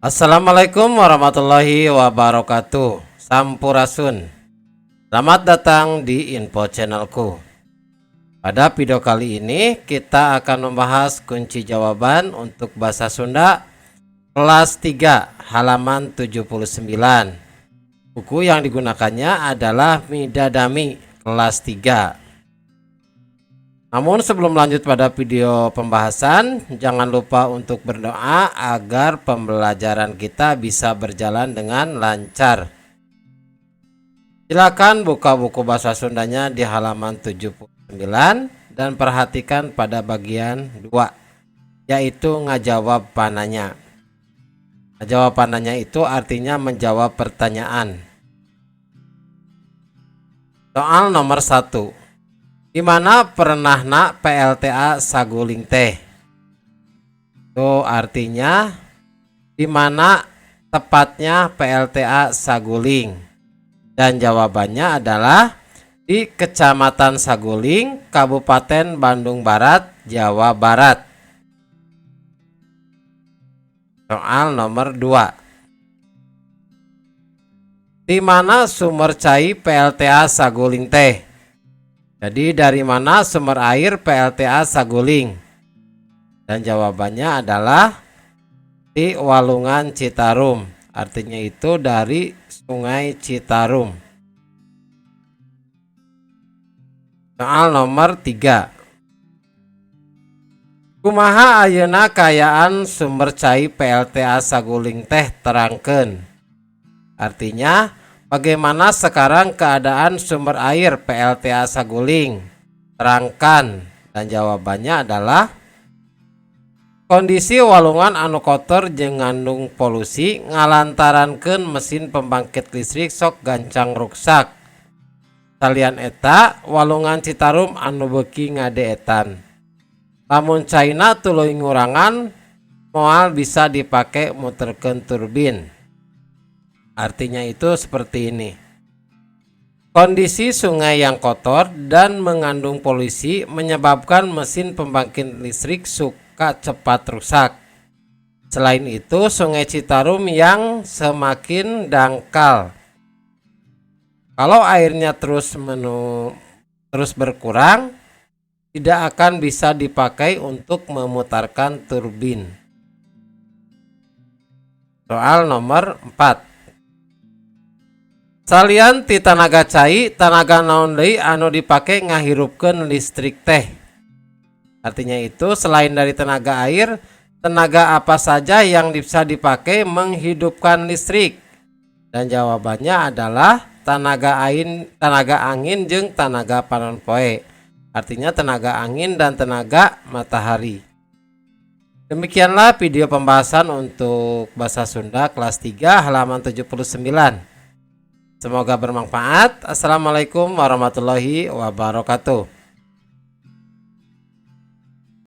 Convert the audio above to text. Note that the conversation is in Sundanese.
Assalamualaikum warahmatullahi wabarakatuh. Sampurasun. Selamat datang di info channelku. Pada video kali ini kita akan membahas kunci jawaban untuk bahasa Sunda kelas 3 halaman 79. Buku yang digunakannya adalah Midadami kelas 3. Namun, sebelum lanjut pada video pembahasan, jangan lupa untuk berdoa agar pembelajaran kita bisa berjalan dengan lancar. Silakan buka buku bahasa Sundanya di halaman 79 dan perhatikan pada bagian 2, yaitu ngajawab pananya. Ngajawab pananya itu artinya menjawab pertanyaan. Soal nomor 1. Di mana pernahna PLTA Saguling teh? Itu artinya di mana tepatnya PLTA Saguling? Dan jawabannya adalah di Kecamatan Saguling, Kabupaten Bandung Barat, Jawa Barat. Soal nomor 2. Di mana sumber cai PLTA Saguling teh? Jadi, dari mana sumber air PLTA Saguling? Dan jawabannya adalah di Walungan Citarum. Artinya itu dari Sungai Citarum. Soal nomor 3. Kumaha ayeuna kaayaan sumber cai PLTA Saguling teh, terangkeun. Artinya, bagaimana sekarang keadaan sumber air PLTA Saguling? Terangkan. Dan jawabannya adalah kondisi walungan anu kotor jeung ngandung polusi ngalantarankeun mesin pembangkit listrik sok gancang ruksak. Salian eta, walungan Citarum anu beuki ngadeetan. Lamun caina tuluy ngurangan, moal bisa dipake muterkeun turbin. Artinya itu seperti ini. Kondisi sungai yang kotor dan mengandung polusi menyebabkan mesin pembangkit listrik suka cepat rusak. Selain itu, Sungai Citarum yang semakin dangkal. Kalau airnya terus berkurang, tidak akan bisa dipakai untuk memutarkan turbin. Soal nomor 4. Salian ti tanaga cai, tanaga naon deui anu dipake ngahirupkeun listrik teh? Artinya itu, selain dari tenaga air, tenaga apa saja yang bisa dipakai menghidupkan listrik? Dan jawabannya adalah tenaga air, tenaga angin jeung tenaga panon poe. Artinya tenaga angin dan tenaga matahari. Demikianlah video pembahasan untuk bahasa Sunda kelas 3 halaman 79. Semoga bermanfaat. Assalamualaikum warahmatullahi wabarakatuh.